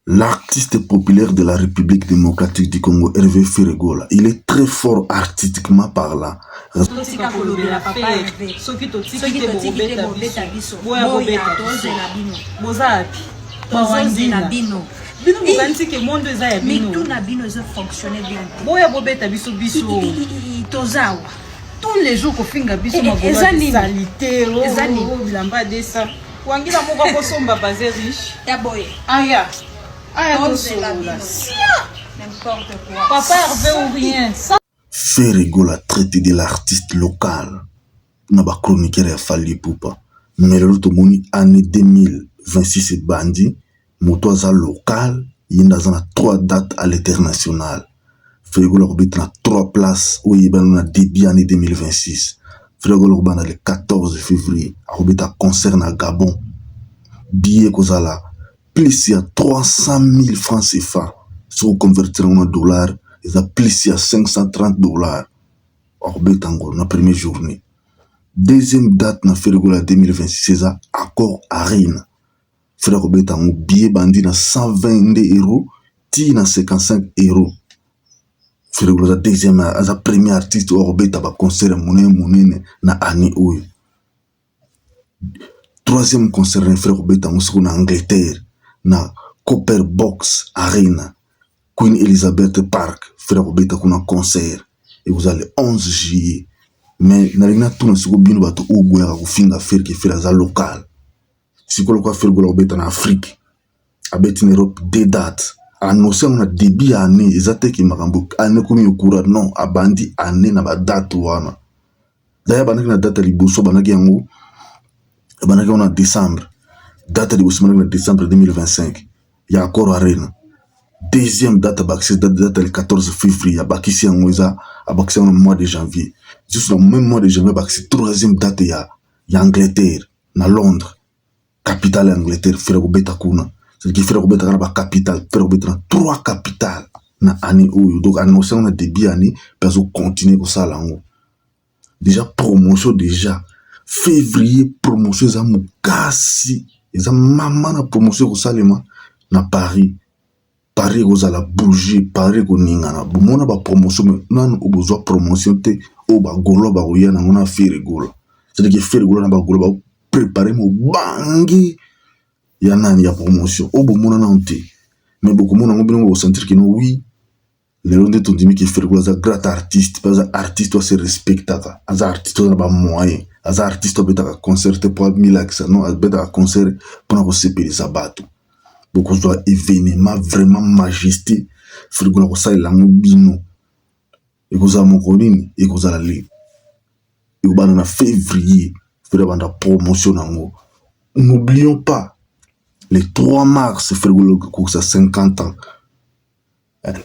L'artiste populaire de la République démocratique du Congo, Hervé Ferre Gola, il est très fort artistiquement parlant. Totika kolobela papa Hervé. Soki totiki te bokobeta biso. Boya bobeta tozela bino. Boza wapi? Tozozela bino. Bino bokanisi ke monde eza ya bino. Mitu na bino ezo fonctionner bien te. Boya bobeta biso biso. Toza awa. Tous les jours kofinga biso magolo. Eza nini? Salite. Eza nini? Bilamba desa. Wangila moko akosomba base riche. Ya boye. Aya. Aya tosolola. Sia. N'importe quoi. Papa Hervé ou rien. Ferre Gola traite de l'artiste local na ba chroniqueur ya Fally Ipupa mais lelo tomoni année 2026 ebandi moto aza local ye nde aza na 3 dates à l'international. Ferre Gola akobeta na 3 places oyo eyebani na début année 2026. Ferre Gola akobanda le 14 février akobeta concert na Gabon. Billet ekozala plus ya 300 000 francs CFA soki oconvertir yango na dollar eza plus ya 530 $ akobeta yango na première journée. Deuxième date na Ferre Gola 2026 eza Accor Arena. Ferre akobeta yango billet bandi na 122 € ti na 55 €. Ferre Gola aza deuxième, aza premier artiste oyo akobeta ba concert ya monene monene na année oyo. Troisième concert na Ferre akobeta yango sikoyo na Angleterre na Copper Box Arena, Queen Elizabeth Park. Ferre akobeta kuna concert ekozala le 11 juillet. Mais nalingi natuna sikoyo bino bato oyo boyaka kofinga Ferre ke Ferre aza local. Sikoyo lokola Ferre Gola akobeta na Afrique, abeti na Europe deux dates, annonce yango na début ya année, eza te ke makambo année komi okura non, abandi année na ba date wana. D'ailleurs abandaki na date ya liboso, abandaki yango ebandaki yango na décembre. Date ya liboso ebandaki na décembre 2025 ya Accor Arena. Deuxième date abakisi date le 14 février, abakisi yango eza abakisi yango na mois de janvier. Juste na même mois de janvier abakisi troisième date ya Angleterre na Londres, capitale ya Angleterre. Ferre kobeta kuna, c'est-à-dire Ferre kobetaka na ba capitale. Ferre kobeta na trois capitales na année oyo. Donc annonce yango na début année mpe azocontinue kosala yango. Déjà promotion, déjà février promotion eza mokasi, eza mama na promotion ekosalema na Paris. Paris ekozala bougie, Paris ekoningana. Bomona ba promotion mais nanu oyo bozwa promotion te oyo bagaulois bakoya nango na Ferre Gola. C'est-à-dire Ferre Gola na bagaulois baprépare mobangi ya nani ya promotion oyo bomona nanu te, mais bokomona yango bino bokosentir kino oui lelo nde tondimi ke Ferre Gola aza grand artiste mpe aza artiste oyo ase respectaka, aza artiste oyo aza na bamoyen, aza artiste oyo abetaka concert te mpo amilakisa, non, abetaka concert mpona kosepelisa bato. Bokozwa événement vraiment majesté. Ferre Gola kosalela yango bino ekozala mokolo nini? Ekozala le ekobanda na février. Ferre banda promotion nango. N'oublions pas, le 3 mars Ferre Gola kokokisa 50 ans.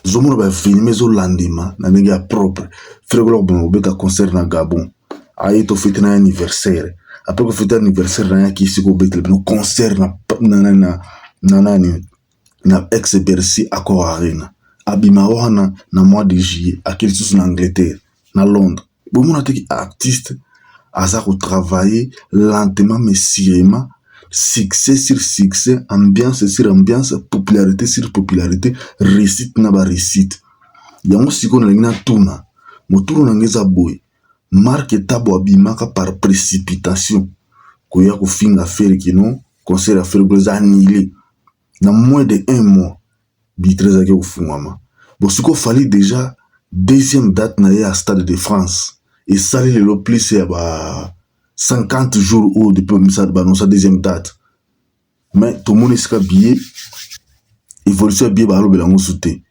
Tozomona baévénement ezolandema na ndenge ya propre. Ferre Gola kobima kobeta concert na Gabon, aye tofete na ye anniversaire. Après kofete anniversaire na ye, akisi kobetela bino concert na nani na ex Bercy Accor Arena. Abima wana na mois de juillet, ake lisusu na Angleterre na Londres. Bomona teki artiste aza kotravailler lentement mais sûrement, succès sur succès, ambiance sur ambiance, popularité sur popularité, réussite na baréussite. Yango sikoyo nalingi natuna motuna na ngai eza boye: Marc Tabo abimaka par précipitation koya kofinga Ferre kino concert ya Ferre eza annulé na moins de un mois, billetterie ezalaki kofungwama. Bon, sikoyo Fally déjà deuxième date na ye ya Stade de France esali lelo plus ya ba 50 jours oyo depuis baannonça deuxième date, mais tomoni esika billet, évolution ya billet balobela yango su te.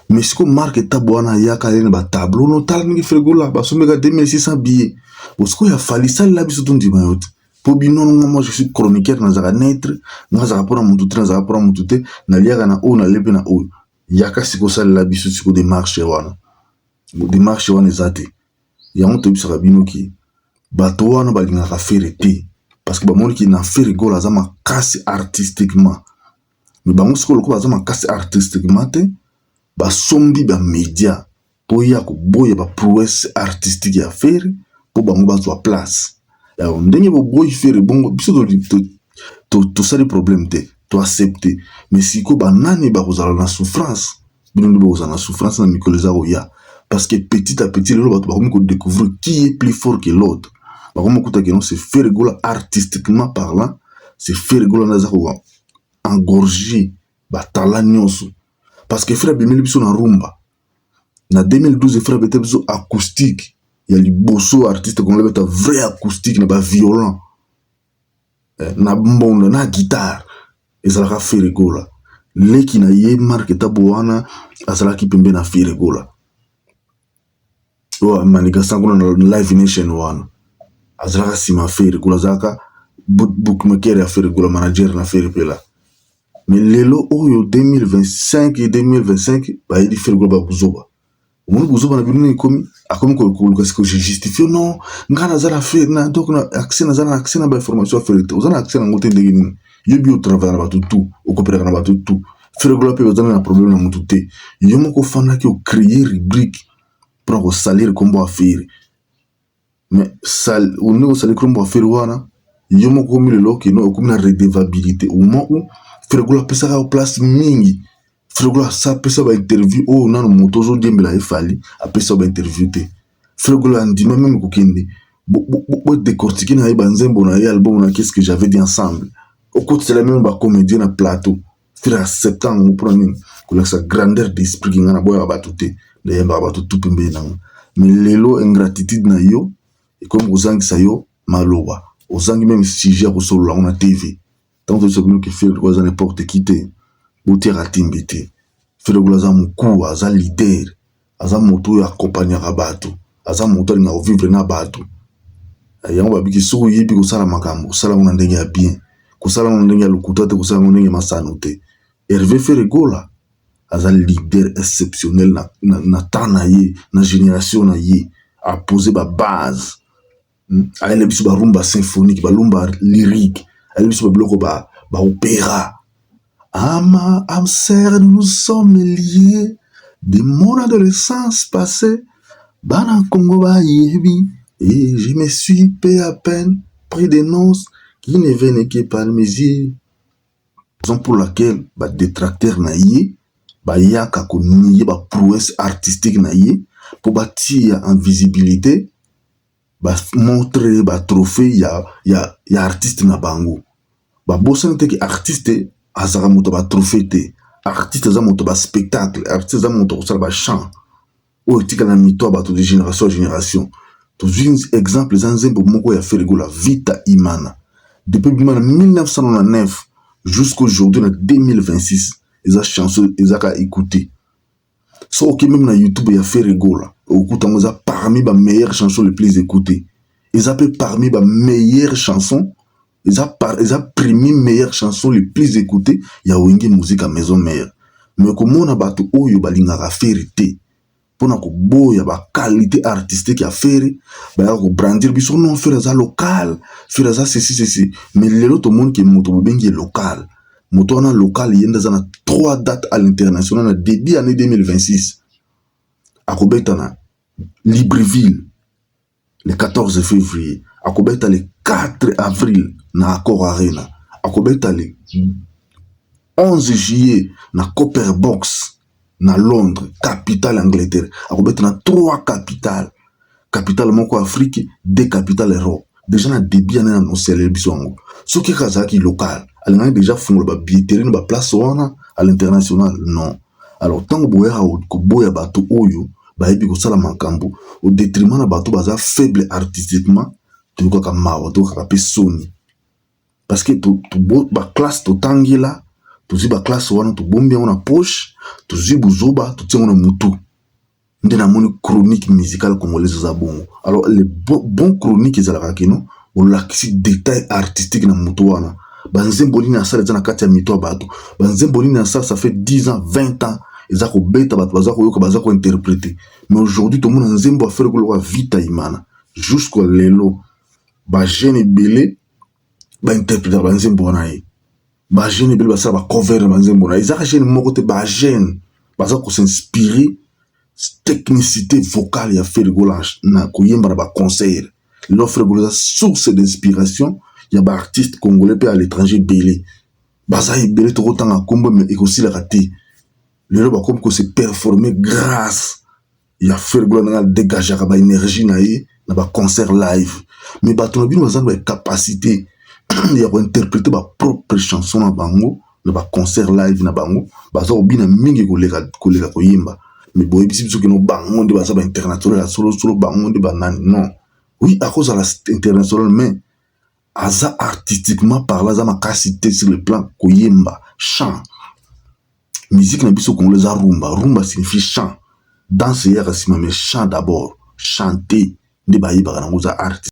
Mais sikoyo Marc Tabo wana ayaka ye na batableau no, tala ndenge Ferre Gola basombeka 2600 billet. Bon, sikoyo ya Fally, salela biso tondima yo te mpo bino nga moi je suis chroniqueur, nazalaka neutre, nga azalaka mpona motu te, nazalaka mpona motu te, naliaka na oyo, nalie mpe na oyo. Yaka sikoyo osalela biso sikoyo démarche wana. Démarche wana eza te. Yango toyebisaka bino ki bato wana balingaka Ferre te parce que bamoniki na Ferre Gola aza makasi artistiquement. Mais bango sikoyo lokola baza makasi artistiquement te, basombi bamédia mpo ya koboya baprouesse artistique ya Ferre mpo bango bazwa place. Yango ndenge boboyi Ferre bongo, biso tosali problème te. To accepte, mais sikoyo banani bakozala na souffrance? Bino nde bokozala na souffrance na mikolo eza koya, parce que petit à petit lelo bato bakomi kodécouvrir qui est plus fort que l'autre. Bakomi kokuta que non, c'est Ferre Gola. Artistiquement parlant, c'est Ferre Gola nde aza koengorger batala nyonso, parce que Ferre abimeli biso na rumba na 2012. Ferre abeta biso acoustique ya liboso, artiste congolais beta vrai acoustique na baviolon, na mbonda, na guitare, ezalaka Ferre Gola. Leki na ye Marc Tabu wana azalaki pembe na Ferre Gola, oyo manigasan kuna na Live Nation wana, azalaka nsima Ferre Gola, azalaka bookmaker ya Ferre Gola, manager na Ferre Mpela. Mais lelo oyo 2025, 2025, bayebi Ferre Gola bakozoba. Omoni bozoba na bino ekomi, akomi koluka sikoyo justifie: non, ngai naza na fe na, donc na accès, naza na accès na bainformation ya Ferre te. Oza na accès nango te ndenge nini? Yobi otravaille na bato tu, okopelaka na bato tu. Ferre Gola mpe baza na problème na motu te. Yo moko ofandaki, ocréer rubrique mpona kosalir nkombo ya Ferre. Mais ndenge osali nkombo ya Ferre wana, yo moko okomi lelo okende, okomi na redevabilité au moment où Ferre Gola apesaka yo place mingi. Ferre Gola apesa bainterview oyo nano moto ozodiembela efali apesa yo bainterview te. Ferre Gola andima même kokende bodécortiquer na ye banzembo na ye, album na Qu'est-ce que j'avais dit ensemble, okotisela même bacomédien na plateau. Ferre accepte yango mpona nini? Kolakisa grandeur d'esprit que ngai naboyaka bato te, nayembaka bato tu pembeni nango. Mais lelo ingratitude na yo ekomi kozangisa yo maloba, ozangi même sujet ya kosolola yango na TV. Ntango toyebisa bino que Ferre aza n'importe qui te, botiaka tembe te. Ferre Gola aza mokuwa, aza leader, aza moto oyo akompagnaka bato, aza moto alingaka kovivre na bato. Yango babiki, soki oyebi kosala makambo, kosala yango na ndenge ya bien, kosala yango na ndenge ya lokuta te, kosala yango ndenge ya masano te. Hervé Ferre Gola aza leader exceptionnel na temps na ye, na génération na ye. Apose babase, ayele biso barumba symphonique, barumba lyrique, ayele biso babiloko baopéra. Âme, âme sœur, nous sommes liés de mon adolescence passée. Bana Congo bayebi, et je me suis peu à peine pris des noces qui ne venaient que par mes yeux. Raison pour laquelle badétracteur na ye bayaka konier baprouesse artistique na ye, mpo batia en visibilité, bamontre batrophée ya artiste na bango. Babosani te que artiste azalaka moto batrophée te. Artiste aza moto baspectacle, artiste aza moto kosala bachant oyo etikala na mito ya bato de génération à génération. Tozwi exemple, eza nzembo moko ya Ferre Gola, Vita Imana. Depuis bima na 1999 jusqu'aujourd'hui na 2026, eza chanson ezaka écouté. Soki oke même na YouTube ya Ferre Gola, okuta yango, eza parmi bameilleures chansons les plus écoutées, eza mpe parmi bameilleures chansons, eza parmi meilleure chanson les plus écoutées ya Wenge Musica Maison Mère. Mais komona bato oyo balingaka Ferre te, mpona koboya baqualité artistique ya Ferre, bayaka kobrandir biso: non, Ferre aza local, Ferre aza ceci, ceci. Mais lelo tomoni que moto bobengi ye local, moto wana local, ye nde aza na trois dates à l'international na début année 2026. Akobeta na Libreville le 14 février, akobeta le 4 avril na Accor Arena, akobeta le 11 juillet na Copper Box na Londres, capitale Angleterre. Akobeta na trois capitales, capitale moko Afrique, deux capitales Europe. Déjà na début année na biso yango. Soki kaka azalaki local, alingaki déjà fungola babilletterie na baplace wana à l'international, non? Alors ntango boyaka koboya bato oyo bayebi kosala makambo au détriment na bato baza faible artistiquement, toyokaka mawa, toyokaka mpe soni, parce que baclasse totangela, tozwi baclasse wana, tobombi yango na poche, tozwi buzoba, totia yango na mutu. Nde namoni chronique musicale congolaise eza bongo. Alors le bon chronique ezalaka kino olakisi détail artistique na motu wana, banzembo nini asala eza na kati ya mito ya bato, banzembo nini asala, ça fait 10 ans, 20 ans eza kobeta, bato baza koyoka, baza kointerpréter. Mais aujourd'hui tomona nzembo ya Ferre Gola, Vita Imana, jusqu'à lelo bajeune ebele bainterprétaka banzembo wana ye, bajeune ebele basala bacover na banzembo na ye. Ezaka jeune moko te, bajeune baza kosinspire technicité vocale ya Ferre Gola na koyemba na baconcert. Lelo Ferre Gola eza source d'inspiration ya baartiste congolais mpe à l'étranger ebele. Baza ebele, tokotanga nkombo mais ekosilaka te. Lelo bakomi kose performer grâce ya Ferre Gola, ndenge adégageaka baénergie na ye na baconcert live. Mais bato na bino baza na bacapacité ya kointerpréter bapropre chanson na bango na baconcert live na bango, baza kobina mingi koleka koyemba. Mais boyebisi biso keno bango nde baza bainternational ya solosolo, bango nde banani. Non, oui, akozala international, mais aza artistiquement parlant aza makasi te sur le plan koyemba, chant. Musique na biso congolais eza rumba. Rumba signifie chant, danse eyaka nsima, mais chant d'abord, chanter nde bayebaka nango, eza artiste.